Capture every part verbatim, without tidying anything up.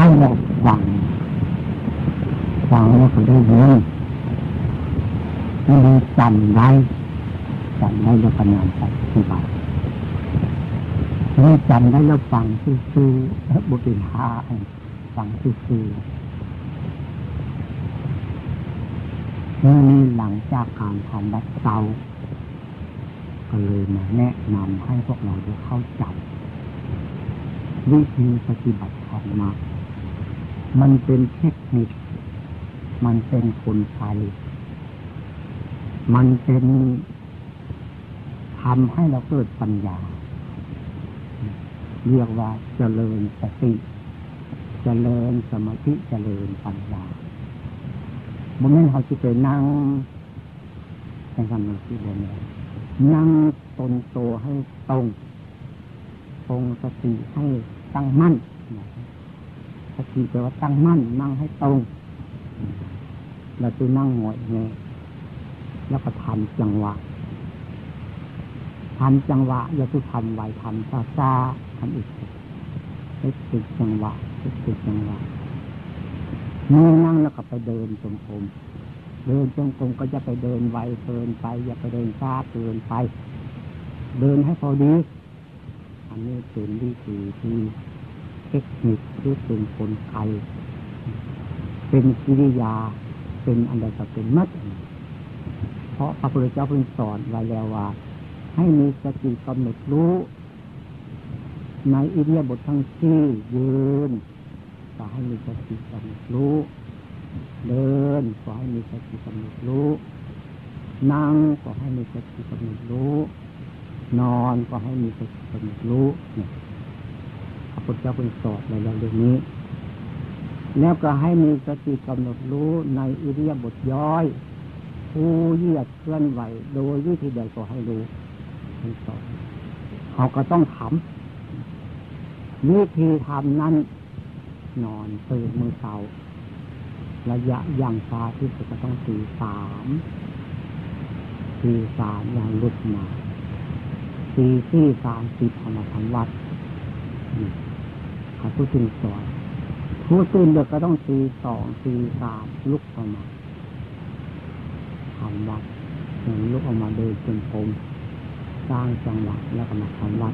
ให้เราฟัง ฟังแล้วก็ได้ยิน ให้มันจำได้ จำได้แล้วก็นำไปปฏิบัติ นี่จำได้แล้วฟังซื่อๆ บ่เป็นพระ ฟังซื่อๆ มื้อนี้หลังจากการทำวัดเช้า ก็เลยมาแนะนำให้พวกเราได้เข้าใจ วิธีปฏิบัติธรรมะ มันเป็นเทคนิค มันเป็นกลไก มันเป็น ทำให้เราเกิดปัญญา เรียกว่าเจริญสติ เจริญสมาธิ เจริญปัญญา บ่แม่นเฮาสิไปนั่งจังซั่นจังซี้ บ่แม่น นั่งตนโตให้ตรง ทรงสติให้ตั้งมั่น สติแปลว่าตั้งมั่น นั่งให้ตรง อย่าไปนั่งหงอยแงะ แล้วก็ทำจังหวะ ทำจังหวะ อย่าไปทำไว ทำช้าๆ ทำอีก เฮ็ดเป็นจังหวะ เฮ็ดเป็นจังหวะ เมื่อนั่งแล้วก็ไปเดินจงกรม เดินจงกรมก็อย่าไปเดินไวเกินไป อย่าไปเดินช้าเกินไป เดินให้พอดี อันนี้เป็นวิธีที่เทคนิค หรือเป็นกลไก เป็นกิริยา เป็นอันใดก็เป็นหมด เพราะพระพุทธเจ้าเพิ่งสอนไว้แล้วว่า ให้มีสติกำหนดรู้ ในอิริยาบถทั้งสี่ ยืน ก็ให้มีสติกำหนดรู้ เดินก็ให้มีสติกำหนดรู้ นั่งก็ให้มีสติกำหนดรู้ นอนก็ให้มีสติกำหนดรู้ เนี่ย พระพุทธเจ้าเพิ่งสอนไว้แล้วเรื่องนี้ แล้วก็ให้มีสติกำหนดรู้ในอิริยาบถย่อย ผู้เหยียดเคลื่อนไหวโดยวิธีใดก็ให้รู้ เพิ่งสอน เฮาก็ต้องทำ วิธีทำนั้น นอนตื่นมื้อเช้า ระยะยังช้าที่สุดก็ต้องตีสาม ตีสามยังลุกมา ตีสี่สามสิบเอามาทำวัด นี่ พระพุทธเจ้าสอน ผู้ตื่นดึกก็ต้องตีสอง ตีสามลุกออกมา ทำวัด ลุกออกมาเดินจงกรม สร้างจังหวะ แล้วก็มาทำวัด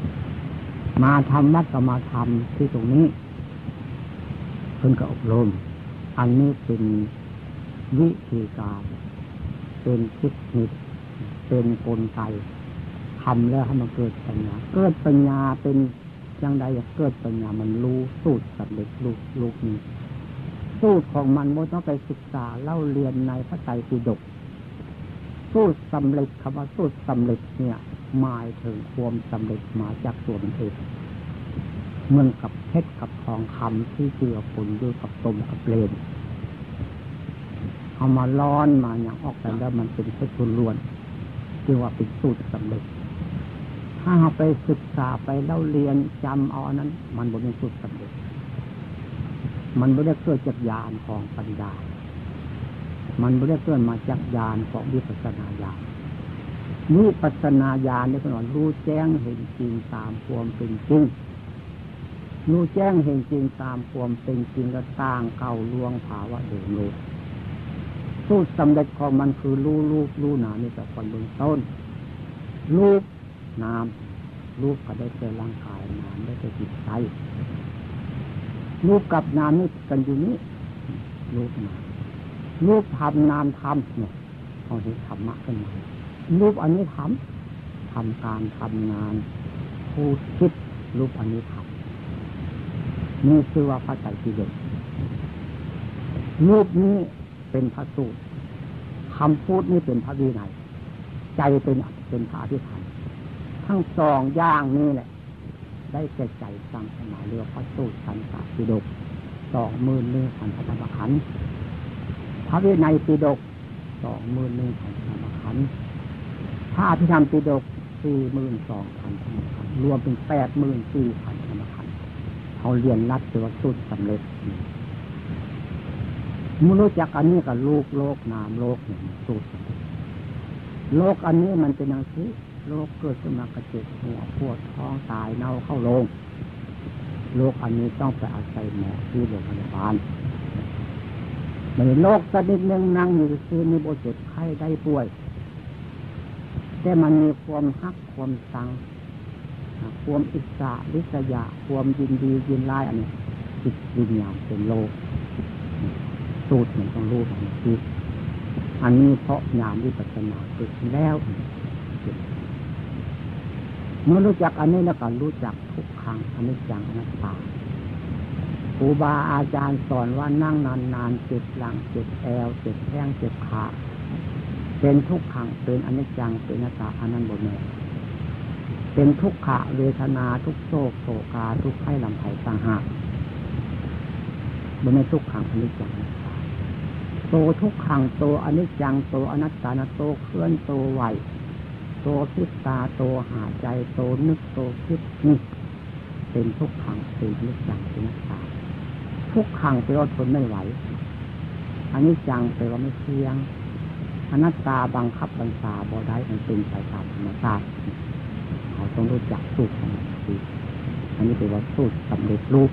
มาทำวัดก็มาทำที่ตรงนี้ เพิ่นก็อบรม อันนี้เป็นวิธีการ เป็นเทคนิค เป็นกลไก ทำแล้วให้มันเกิดปัญญา เกิดปัญญาเป็นจั่งใด เกิดปัญญา มันรู้สูตรสำเร็จรูป รูปนี้ สูตรของมันบ่ต้องไปศึกษาเล่าเรียนในพระไตรปิฎก สูตรสำเร็จ คำว่าสูตรสำเร็จเนี่ย หมายถึงความสำเร็จมาจากตัวมันเอง เหมือนกับเพชรกับทองคำที่เจือปนอยู่กับตมกับเลน เอามาร้อนมาหยังออกไปแล้วมันเป็นเพชรล้วนๆ จึงว่าเป็นสูตรสำเร็จ ถ้าเราไปศึกษาไปเล่าเรียนจำเอาอันนั้น มันบ่เป็นสูตรสำเร็จ มันบ่ได้เกิดจากญาณของปัญญา มันบ่ได้เกิดมาจากญาณของวิปัสสนาญาณ วิปัสสนาญาณนี่เพิ่นว่ารู้แจ้งเห็นจริงตามความเป็นจริง รู้แจ้งเห็นจริงตามความเป็นจริง และต่างเก่าล่วงภาวะเดิมโลก สูตรสำเร็จของมันคือรู้รูปรู้นามนี่แต่ก่อนเบื้องต้น รูปนาม รูปก็ได้แก่ร่างกาย นามได้แก่จิตใจ รูปกับนามนี่กันอยู่นี้ รูปนาม รูปธรรมนามธรรมเนี่ย เอาเห็นธรรมะขึ้นมา รูปอันนี้ธรรม ทำการทำงาน พูดคิด รูปอันนี้ธรรม นี่ชื่อว่าพระไตรปิฎก รูปนี้เป็นพระสูตร คำพูดนี่เป็นพระวินัย ใจเป็น เป็นพระอภิธรรม ทั้งสองอย่างนี้แหละ ได้แก่ใจสร้างขึ้นมาเรียกว่าพระสูตรสันตปิฎก สองหมื่นหนึ่งพันพระธรรมขันธ์ พระวินัยปิฎก สองหมื่นหนึ่งพันพระธรรมขันธ์ พระอภิธรรมปิฎก สี่หมื่นสองพันพระธรรมขันธ์ รวมเป็นแปดหมื่นสี่พันพระธรรมขันธ์ เขาเรียนรัดตัวสูตรสำเร็จ เมื่อรู้จักอันนี้ก็รูปโลกนามโลกเนี่ยมันสูตรสำเร็จ โลกอันนี้มันเป็นอย่างนี้ โลกเกิดขึ้นมากระเจ็บหัวปวดท้องตายเน่าเข้าโลง โรคอันนี้ต้องไปอาศัยหมอที่โรงพยาบาล มันโรคชนิดหนึ่งนั่งอยู่ซื่อๆนี่บ่เจ็บไข้ได้ป่วย แต่มันมีความฮักความชัง ความอิจฉาริษยา ความยินดียินร้าย อันนี้จิตวิญญาณเป็นโรค สูตรมันต้องรู้แบบนี้ อันนี้เพราะญาณวิปัสสนาเกิดขึ้นแล้ว เมื่อรู้จักอันนี้แล้วก็รู้จักทุกขัง อนิจจัง อนัตตา ครูบาอาจารย์สอนว่านั่งนานๆ เจ็บหลัง เจ็บแอว เจ็บแข้ง เจ็บขา เป็นทุกขัง เป็นอนิจจัง เป็นอนัตตา อันนั้นบ่แม่น เป็นทุกขเวทนา ทุกโศกโศกา ทุกข์ภัยลำไพต่างหาก บ่แม่นทุกขัง อนิจจัง อนัตตา โตทุกขัง โตอนิจจัง โตอนัตตานะ โตเคลื่อน โตไหว โตพริบตา โตหายใจ โตนึก โตคิด นี่ เป็นทุกขัง เป็นอนิจจัง เป็นอนัตตา ทุกขังแปลว่าทนไม่ไหว อนิจจังแปลว่าไม่เที่ยง อนัตตาบังคับบัญชาบ่ได้ มันเป็นไปตามธรรมชาติ เราต้องรู้จักสูตรของมันดี อันนี้เรียกว่าสูตรสำเร็จรูป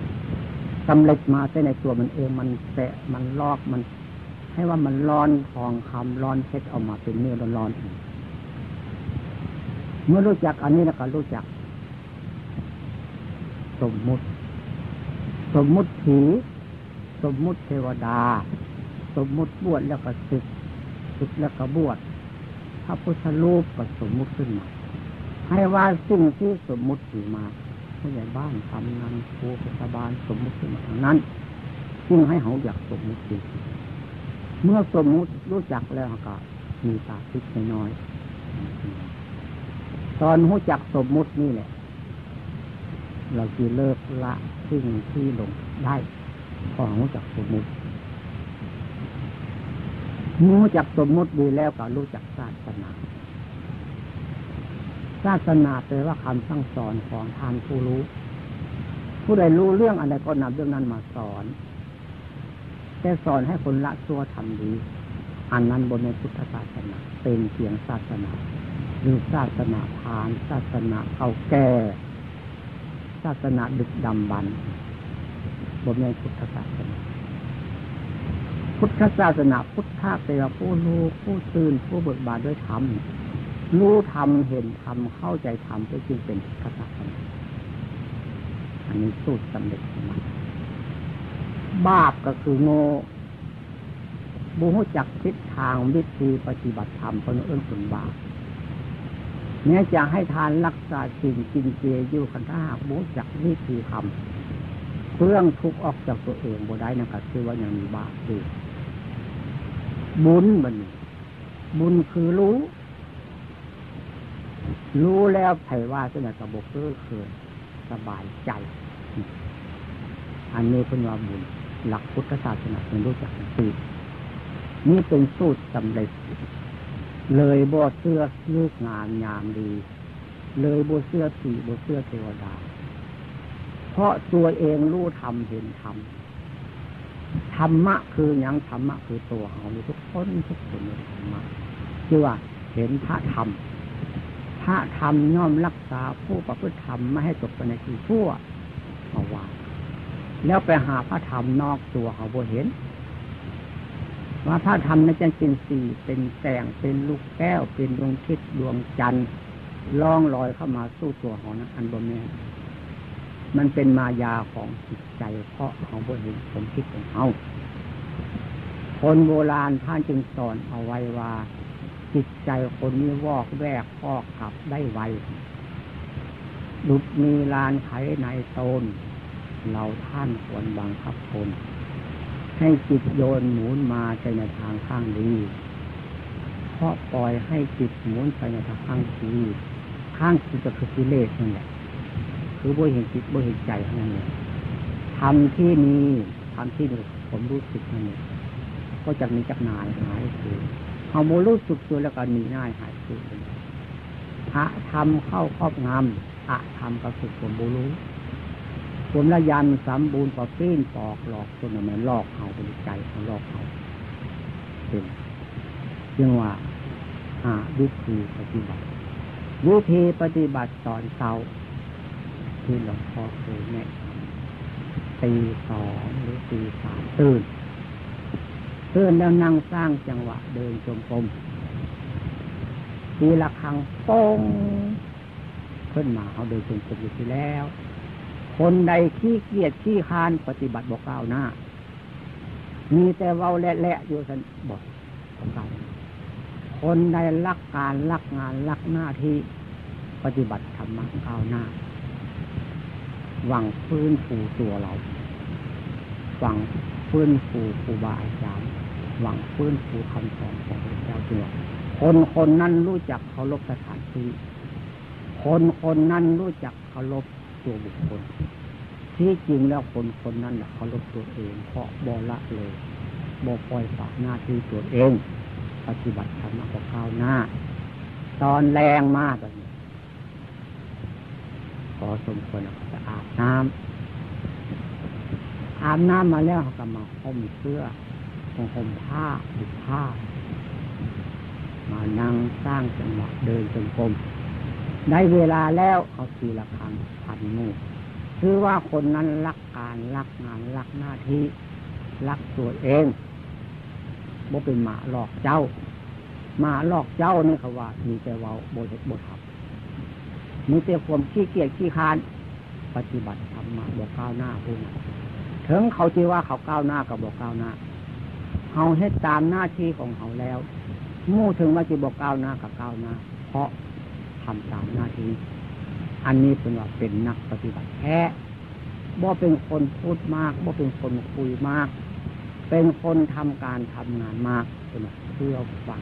สำเร็จมาแต่ในตัวมันเอง มันแสะ มันลอก มัน ให้ว่ามันร้อนทองคำ ร้อนเพชร ออกมาเป็นเนื้อร้อนๆ เมื่อรู้จักอันนี้แล้วก็รู้จัก สมมุติ สมมุติผี สมมุติเทวดา สมมุติบวชแล้วก็ศึก ศึกแล้วก็บวช พระพุทธรูปก็สมมุติขึ้นมา ให้ว่าสิ่งที่สมมุติขึ้นมา ผู้ใหญ่บ้าน กำนัน ครู พยาบาล สมมุติขึ้นมาทั้งนั้น จึงให้เขาอยากสมมุติอีก เมื่อสมมุติรู้จักแล้วก็มีตาทิพย์น้อยๆ ตอนรู้จักสมมุตินี่แหละ เราจะเลิกละสิ่งที่หลงได้ พอรู้จักสมมุติ รู้จักสมมุติดีแล้วก็รู้จักศาสนา ศาสนาแปลว่าคำสั่งสอนของท่านผู้รู้ ผู้ใดรู้เรื่องอะไรก็นำเรื่องนั้นมาสอน แต่สอนให้คนละชั่วทำดี อันนั้นบ่แม่นพุทธศาสนา เป็นเพียงศาสนา หรือศาสนาพราหมณ์ ศาสนาเก่าแก่ ศาสนาดึกดำบรรพ์ บ่แม่นพุทธศาสนา พุทธศาสนา พุทธะแปลว่าผู้รู้ ผู้ตื่น ผู้เบิกบานด้วยธรรม รู้ธรรม เห็นธรรม เข้าใจธรรม ก็จึงเป็นพุทธศาสนา อันนี้สูตรสำเร็จของมัน บาปก็คือโง่ บ่รู้จักทิศทางวิธีปฏิบัติธรรม เพิ่นเอิ้นคนบาป แม้จะให้ทานรักษาศีลกินเจอยู่ คันถ้าหากบ่รู้จักวิธีธรรม เปื้องทุกข์ออกจากตัวเองบ่ได้ นั่นก็คือว่ายังมีบาปอยู่ บุญบัดนี้ บุญคือรู้ รู้แล้วไผว่าจั่งใดก็บ่เก้อเขิน สบายใจ อันนี้เพิ่นว่าบุญ หลักพุทธศาสนาเพิ่นรู้จักจังซี่ นี่เป็นสูตรสำเร็จ เลยบ่เชื่อฤกษ์งามยามดี เลยบ่เชื่อผี บ่เชื่อเทวดา เพราะตัวเองรู้ธรรม เห็นธรรม ธรรมะคือหยัง ธรรมะคือตัวเฮา มีทุกคน ทุกคนมีธรรมะ คือว่าเห็นพระธรรม พระธรรมย่อมรักษาผู้ประพฤติธรรมไม่ให้ตกไปในที่ชั่ว เฮาว่า แล้วไปหาพระธรรมนอกตัวเฮาบ่เห็น ว่าพระธรรมนั้นจั่งเป็นสี เป็นแสง เป็นลูกแก้ว เป็นดวงอาทิตย์ ดวงจันทร์ ล่องลอยเข้ามาสู่ตัวเฮานะ อันบ่แม่น มันเป็นมายาของจิตใจ เพราะเฮาบ่เห็นความคิดของเฮา คนโบราณท่านจึงสอนเอาไว้ว่า จิตใจคนนี้วอกแวก ฟอกกลับได้ไว ดุจมีลานไขในตน เราท่านควรบังคับตน ให้จิตโยนหมุนมาไปในทางข้างดี เพราะปล่อยให้จิตหมุนไปในทางข้างดี ข้างดีก็คือกิเลสนั่นแหละ คือบ่เห็นจิตบ่เห็นใจเท่านั้นเอง ธรรมที่มี ธรรมที่มีความรู้สึกนั่นเอง ก็จะมีจักหน่ายหายไป เฮาบ่รู้สึกตัวแล้วก็หนีหน่ายหายไป พระธรรมเข้าครอบงำ อธรรมก็คือความบ่รู้ ความละยานมันสมบูรณ์ ก็ปีนปอกหลอกตนน่ะ มันหลอกเฮา เป็นใจเฮาหลอกเฮา เป็น จึงว่า หาวิธีปฏิบัติ วิธีปฏิบัติตอนเช้า ที่หลวงพ่อเคยแนะนำ ตีสองหรือตีสามตื่น ตื่นแล้วนั่งสร้างจังหวะเดินจงกรม ตีระฆังโป้งขึ้นมา เฮาเดินจงกรมอยู่ที่แล้ว คนใดขี้เกียจขี้คร้านปฏิบัติบ่ก้าวหน้า มีแต่เว้าแหละๆอยู่ซั่น บ่ คนใดรักการรักงานรักหน้าที่ ปฏิบัติธรรมะก้าวหน้า หวังฟื้นฟูตัวเรา หวังฟื้นฟูครูบาอาจารย์ หวังฟื้นฟูคำสอนของพระเจ้าตัว คนคนนั้นรู้จักเคารพสถานที่ คนคนนั้นรู้จักเคารพตัวบุคคล ที่จริงแล้วคนคนนั้นน่ะเคารพตัวเอง เพราะบ่ละเลย บ่ปล่อยปละหน้าที่ตัวเอง ปฏิบัติธรรมะก็ก้าวหน้า ตอนแลงมาแบบนี้ พอสมควรแล้วก็จะอาบน้ำ อาบน้ำมาแล้วเราก็มาห่มเสื้อ มาห่มผ้า ผูกผ้า มานั่งสร้างจังหวะเดินจงกรม ได้เวลาแล้ว เอาตีระฆังพันหมู่ คือว่าคนนั้นรักการรักงานรักหน้าที่ รักตัวเอง บ่เป็นหมาหลอกเจ้า หมาหลอกเจ้านี่เขาว่ามีแต่เว้า บ่เฮ็ดบ่ทำ มีแต่ความขี้เกียจขี้คร้าน ปฏิบัติธรรมะบ่ก้าวหน้าผู้นั้น ถึงเขาสิว่าเขาก้าวหน้าก็บ่ก้าวหน้า เฮาเฮ็ดตามหน้าที่ของเฮาแล้ว หมู่ถึงว่าสิบ่ก้าวหน้าก็ก้าวหน้า เพราะทำตามหน้าที่ อันนี้เพิ่นว่าเป็นนักปฏิบัติแท้ บ่เป็นคนพูดมาก บ่เป็นคนคุยมาก เป็นคนทำการทำงานมาก เพิ่นว่าเชื่อฟัง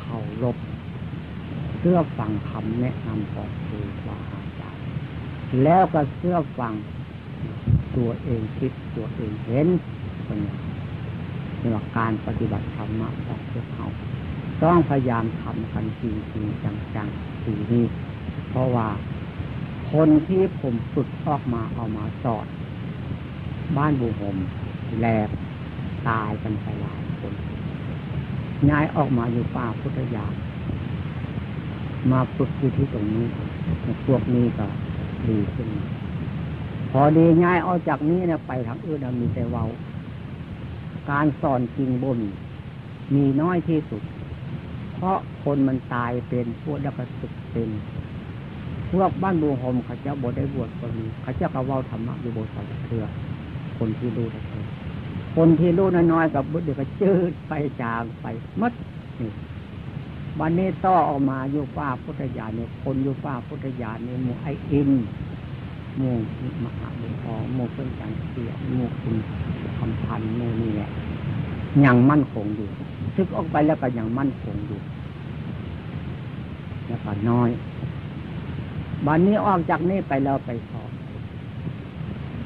เคารพ เชื่อฟังคำแนะนำของครูบาอาจารย์ แล้วก็เชื่อฟังตัวเองคิดตัวเองเห็น เพิ่นว่า เรียกว่าการปฏิบัติธรรมะของพวกเรา ต้องพยายามทำกันจริงๆจังๆ ปีนี้ เพราะว่าคนที่ผมฝึกออกมาเอามาสอน บ้านบูโฮมแหลกตายกันไปหลายคน ย้ายออกมาอยู่ป่าพุทธยาน มาฝึกอยู่ที่ตรงนี้ พวกนี้ก็ดีขึ้นมา พอดีย้ายออกจากนี้นะ ไปทางอื่นนะ มีแต่เว้า การสอนจริงบ่มี มีน้อยที่สุด เพราะคนมันตายเป็น พวกแล้วก็สึกเป็น พวกบ้านบูโฮมเขาเจ้าบ่ได้บวชก็มี เขาเจ้าก็เว้าธรรมะอยู่บ่ใส่เทื่อ คนที่รู้แท้ๆ คนที่รู้น้อยๆ ก็บ่ เดี๋ยวก็จืดไปจางไปหมดนี่ บัดนี้ต่อออกมาอยู่ป่าพุทธยานนี่ คนอยู่ป่าพุทธยานนี่ หมู่ไอ้อิน หมู่มหาบุญทอง หมู่เพิ่นจันทร์เสีย หมู่คุณคำพันธ์ หมู่นี่แหละ ยังมั่นคงอยู่ สึกออกไปแล้วก็ยังมั่นคงอยู่ แล้วก็น้อย บัดนี้ออกจากนี่ไปแล้วไปสอบ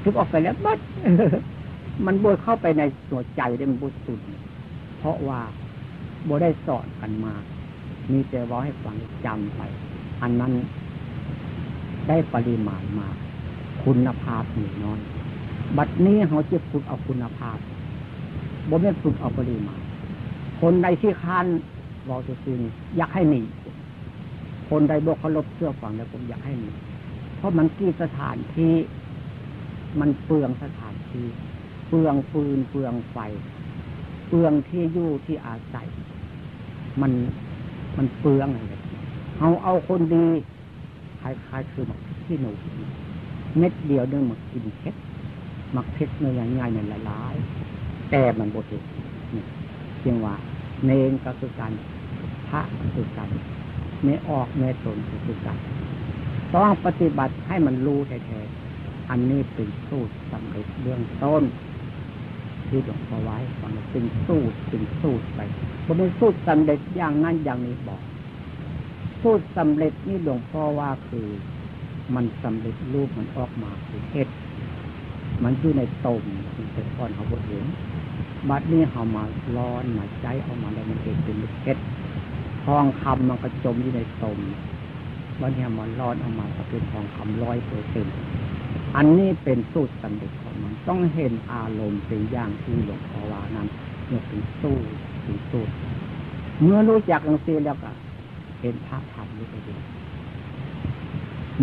สึกออกไปแล้วบัด มันบ่เข้าไปในหัวใจเด้ มันบ่สุด เพราะว่าบ่ได้สอนกันมา มีแต่เว้าให้ฟังจำไป อันนั้นได้ปริมาณมาก คุณภาพมีน้อย บัดนี้เฮาจะฝึกเอาคุณภาพ บ่แม่นฝึกเอาปริมาณ คนใดขี้คร้าน เว้าซื่อๆนี่ อยากให้หนี คนใดบ่เคารพเชื่อฟังแล้วผมอยากให้หนี เพราะมันกีดสถานที่ มันเปลืองสถานที่ เปลืองฟืน เปลืองไฟ เปลืองที่อยู่ที่อาศัย มัน มันเปลืองอะไร เฮาเอาคนดี คล้ายๆคือหมากขี้หนู เม็ดเดียวนึงหมากกินเผ็ด หมากเผ็ดเนื้อใหญ่ๆนั่นหลายๆ แต่มันบ่เผ็ด นี่ จึงว่าเณรก็คือกัน พระก็คือกัน แม่ออกแม่ตนก็คือกัน ต้องปฏิบัติให้มันรู้แท้ๆ อันนี้เป็นสูตรสำเร็จเบื้องต้น ที่หลวงพ่อว่าให้ฟัง เป็นสูตร เป็นสูตรไป บ่เป็นสูตรสำเร็จอย่างนั้นอย่างนี้บอก สูตรสำเร็จนี่หลวงพ่อว่าคือ มันสำเร็จรูปมันออกมาคือเห็ด มันอยู่ในตม มันแต่ก่อนเฮาบ่เห็น บัดนี้เฮามาร้อนมาใช้ออกมาแล้วมันเห็นเป็นลูกเห็ด ทองคำมันก็จมอยู่ในตม บัดนี้มาร้อนออกมาก็เป็นทองคำร้อยเปอร์เซ็นต์ อันนี้เป็นสูตรสำเร็จของมัน ต้องเห็นอารมณ์เป็นอย่างที่หลวงพ่อว่านั้น เนี่ยเป็นสูตร เป็นสูตร เมื่อรู้จักจังซี่แล้วก็เห็นพระธรรมนี่ก็ดี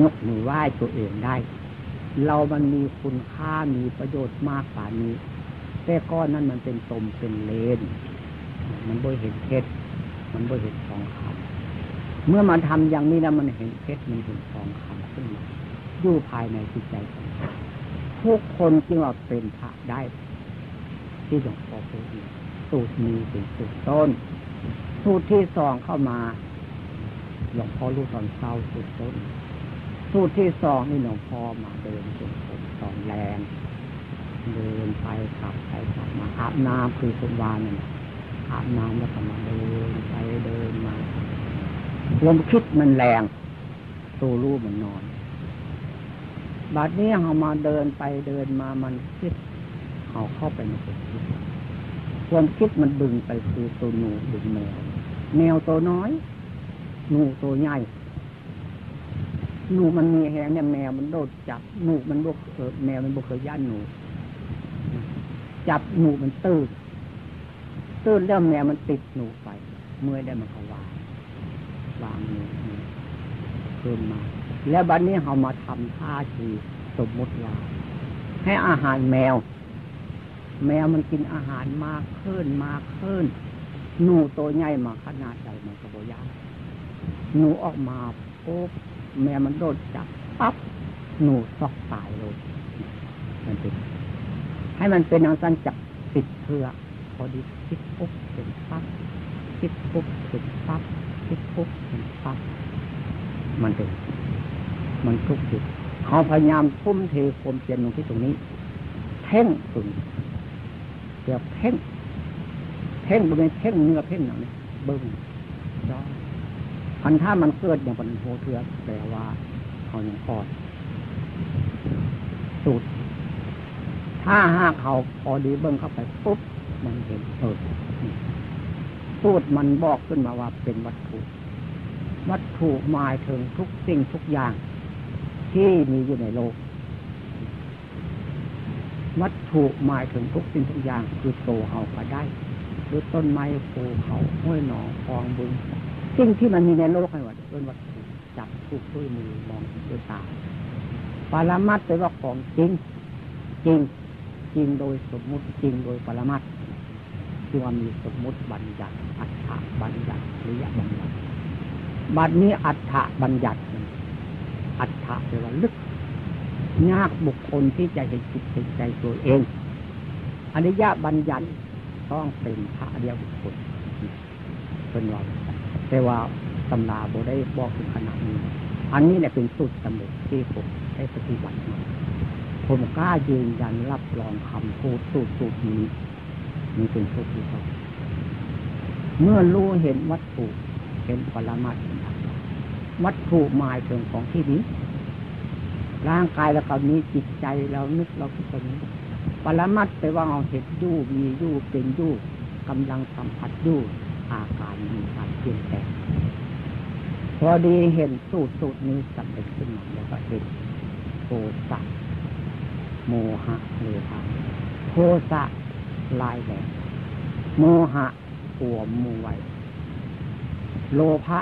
ยกมือไหว้ตัวเองได้ เรามันมีคุณค่า มีประโยชน์มากกว่านี้ แต่ก่อนนั้นมันเป็นตมเป็นเลน มันบ่เห็นเพชร มันบ่เห็นทองคำ เมื่อมาทำอย่างนี้แล้วมันเห็นเพชร มันเห็นทองคำขึ้นมา อยู่ภายในจิตใจของเรา ทุกคนจึงว่าเป็นพระได้ ที่หลวงพ่อพูดเนี่ย สูตรนี้เป็นสูตรต้น สูตรที่สองเข้ามา หลวงพ่อรู้ตอนเช้าสูตรต้น สูตรที่สองนี่หลวงพ่อมาเดินจงกรมตอนแลง เดินไปกลับไปกลับมา อาบน้ำ คือคุณวานั่นน่ะ อาบน้ำแล้วก็มาเดินไปเดินมา ความคิดมันแลง ตัวรู้มันนอน บัดนี้เรามาเดินไปเดินมา มันคิด เอาเข้าไปในความคิด ความคิดมันดึงไปคือตัวหนูดึงแมว แมวตัวน้อย หนูตัวใหญ่ หนูมันมีแฮงเนี่ย แมวมันโดดจับ หนูมันบ่ เอ่อ แมวมันบ่เคยย้านหนู จับหนูมันตื่น ตื่นแล้วแมวมันติดหนูไป เมื่อยแล้วมันก็วาง วางหนู หนูขึ้นมา แล้วบัดนี้เรามาทำท่าที สมมุติว่า ให้อาหารแมว แมวมันกินอาหารมากขึ้น มากขึ้น หนูตัวใหญ่มาขนาดใดมันก็บ่ย้าน หนูออกมาปุ๊บ แมวมันโดดจับปั๊บ หนูช็อกตายเลย มันเป็น ให้มันเป็นอย่างนั้น จักสิบเทื่อ พอดีคิดปุ๊บเป็นปั๊บ คิดปุ๊บเป็นปั๊บ คิดปุ๊บเป็นปั๊บ มันเป็น มันทุกข์อยู่ เขาพยายามทุ่มเทความเพียรลงที่ตรงนี้ เพ่งตรงนี้ เดี๋ยวเพ่ง เพ่ง บ่แม่นเพ่งเนื้อเพ่งหนังนี่ เบิ่งจ้อง คันถ้ามันเกิดอย่างปานหัวเทือก แปลว่าเขายังอ่อน สูตร ถ้าหากเขาพอดีเบิ่งเข้าไปปุ๊บ มันเห็น เออ นี่ สูตรมันบอกขึ้นมาว่าเป็นวัตถุ วัตถุหมายถึงทุกสิ่งทุกอย่างที่มีอยู่ในโลก วัตถุหมายถึงทุกสิ่งทุกอย่าง คือตัวเฮาก็ได้ หรือต้นไม้ ภูเขา ห้วยหนอง คลอง บึง สิ่งที่มันมีในโลกนี่ว่าเอิ้นวัตถุ จับถูกด้วยมือ มองเห็นด้วยตา ปรมัตถ์แปลว่าของจริง จริง จริงโดยสมมุติ จริงโดยปรมัตถ์ ที่ว่ามีสมมุติบัญญัติ อัฏฐบัญญัติ นิยบัญญัติ บัดนี้อัฏฐบัญญัติ อัฏฐแปลว่าลึก ยากบุคคลที่จะเห็นจิตเห็นใจตัวเอง อนิยบัญญัติต้องเป็นพระอริยบุคคล เพิ่นว่า แต่ว่าตำราบ่ได้บอกถึงขนาดนี้ อันนี้แหละเป็นสูตรสำเร็จที่ผมได้ปฏิบัติมา ผมกล้ายืนยันรับรองคำพูดสูตรสูตรนี้ นี่เป็นสูตรที่สอง เมื่อรู้เห็นวัตถุ เห็นปรมัตถ์ วัตถุหมายถึงของที่มี ร่างกายเราก็มี จิตใจเรานึกเราคิดก็มี ปรมัตถ์แปลว่าเราเห็นอยู่ มีอยู่ เป็นอยู่ กำลังสัมผัสอยู่ อาการมีการเปลี่ยนแปลง พอดีเห็นสูตรสูตรนี้สำเร็จขึ้นมา แล้วก็เห็นโทสะ โมหะ โลภะ โทสะร้ายแรง โมหะ กลัวหมู่ไว้ โลภะ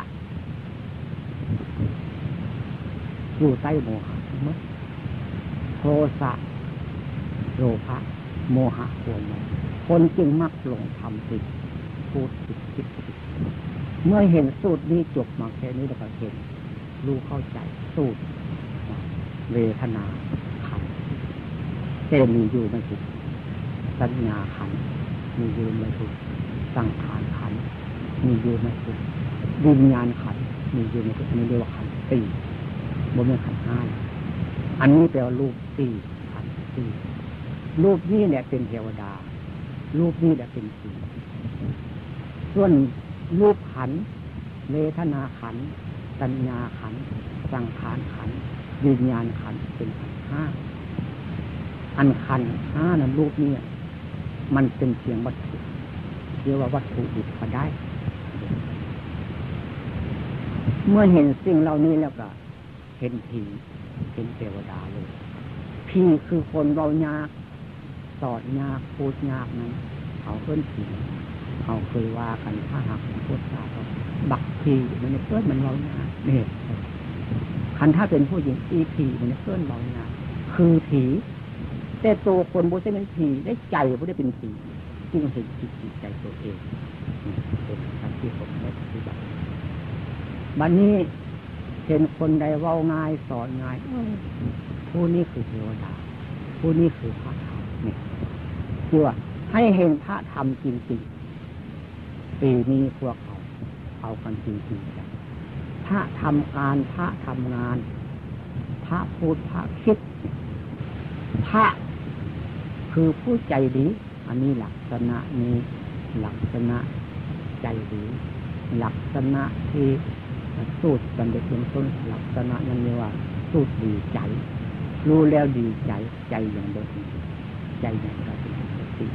อยู่ใต้โมหะทั้งหมด โทสะ โลภะ โมหะ กลัวหมู่ คนจึงมักหลงทำผิด พูดผิด คิดผิด เมื่อเห็นสูตรนี้จบมาแค่นี้แล้วก็เห็น รู้เข้าใจสูตร เวทนาขันธ์ แต่มีอยู่ไม่ทุกข์ สัญญาขันธ์ มีอยู่ไม่ทุกข์ สังขารขันธ์ มีอยู่ไม่ทุกข์ วิญญาณขันธ์ มีอยู่ไม่ทุกข์ อันนี้เรียกว่าขันธ์สี่ บ่แม่นขันธ์ห้า อันนี้แปลว่ารูปสี่ ขันธ์สี่ รูปนี้แหละเป็นเทวดา รูปนี้แหละเป็นผี ส่วนรูปขันธ์ เวทนาขันธ์ สัญญาขันธ์ สังขารขันธ์ วิญญาณขันธ์ เป็นขันธ์ห้า อันขันธ์ห้านั้น รูปนี้มันเป็นเพียงวัตถุ เรียกว่าวัตถุดิบก็ได้ เมื่อเห็นสิ่งเหล่านี้แล้วก็เห็นผี เห็นเทวดาเลย ผีคือคนเว้ายาก สอนยาก พูดยากนั้น เขาเอิ้นผี เขาเคยว่ากัน ถ้าหากเป็นผู้ชายก็บักผี มันเอิ้น มันเว้ายาก นี่ คันถ้าเป็นผู้หญิง อีผี มันเอิ้นเว้ายาก คือผี แต่ตัวคนบ่ใช่เป็นผี ได้ใจบ่ได้เป็นผี จึงเห็นจิตจิตใจตัวเอง นี่เป็นการที่ผมได้ปฏิบัติ บัดนี้เห็นคนใดเว้าง่ายสอนง่าย เออ ผู้นี้คือเทวดา ผู้นี้คือพระธรรม นี่ คือว่าให้เห็นพระธรรมจริงๆ ปีนี้พวกเขาเอากันจริงๆจัง พระทำการ พระทำงาน พระพูด พระคิด พระคือผู้ใจดี อันนี้ลักษณะนี้ ลักษณะใจดี ลักษณะที่สูตรสำเร็จเบื้องต้น ลักษณะนั้นเรียกว่าสูตรดีใจ รู้แล้วดีใจ ใจอย่างเบิกใจอย่างปราศจากสติ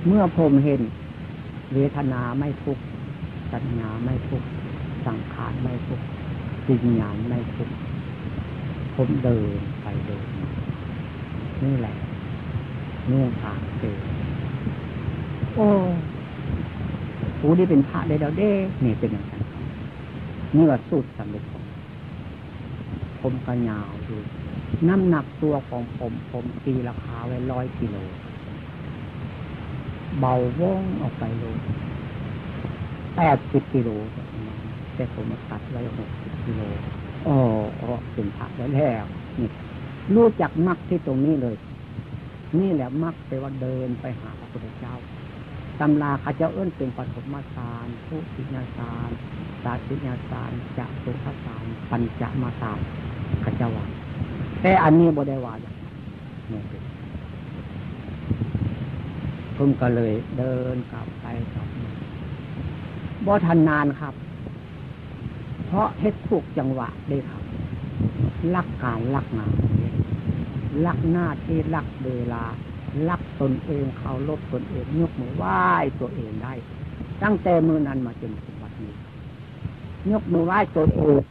เมื่อผมเห็นเวทนาไม่ทุกข์ สัญญาไม่ทุกข์ สังขารไม่ทุกข์ วิญญาณไม่ทุกข์ ผมเดินไปเดินมา นี่แหละ นุ่งผ้าเต โอ้ ผู้นี้เป็นพระได้แล้วเด้ นี่เป็นอย่างนั้น นี่ว่าสูตรสำเร็จของผมก็ยาวอยู่ น้ำหนักตัวของผม ผมตีราคาไว้ร้อยกิโล เบาว่องออกไปโล แปดสิบกิโล แต่ผมมาตัดไว้หกสิบกิโล โอ้ โอ้ เป็นพระแล้ว นี่ รู้จักมรรคที่ตรงนี้เลย นี่แหละมรรคแปลว่าเดินไปหาพระพุทธเจ้า ตำราเขาเจ้าเอิ้นเป็นปฐมฌาน ทุติยฌาน ตติยฌาน จตุตฌาน ปัญจมฌาน เขาเจ้าว่า แต่อันนี้บ่ได้ว่าอย่างนั้น นี่คือ ผมก็เลยเดินกลับไปกลับมา บ่ทันนานครับ เพราะเฮ็ดถูกจังหวะเด้ครับ รักการรักงานเด้ รักหน้าที่ รักเวลา รักตนเอง เคารพตนเอง ยกมือไหว้ตัวเองได้ ตั้งแต่มื้อนั้นมาจนถึงบัดนี้ ยกมือไหว้ตัวเอง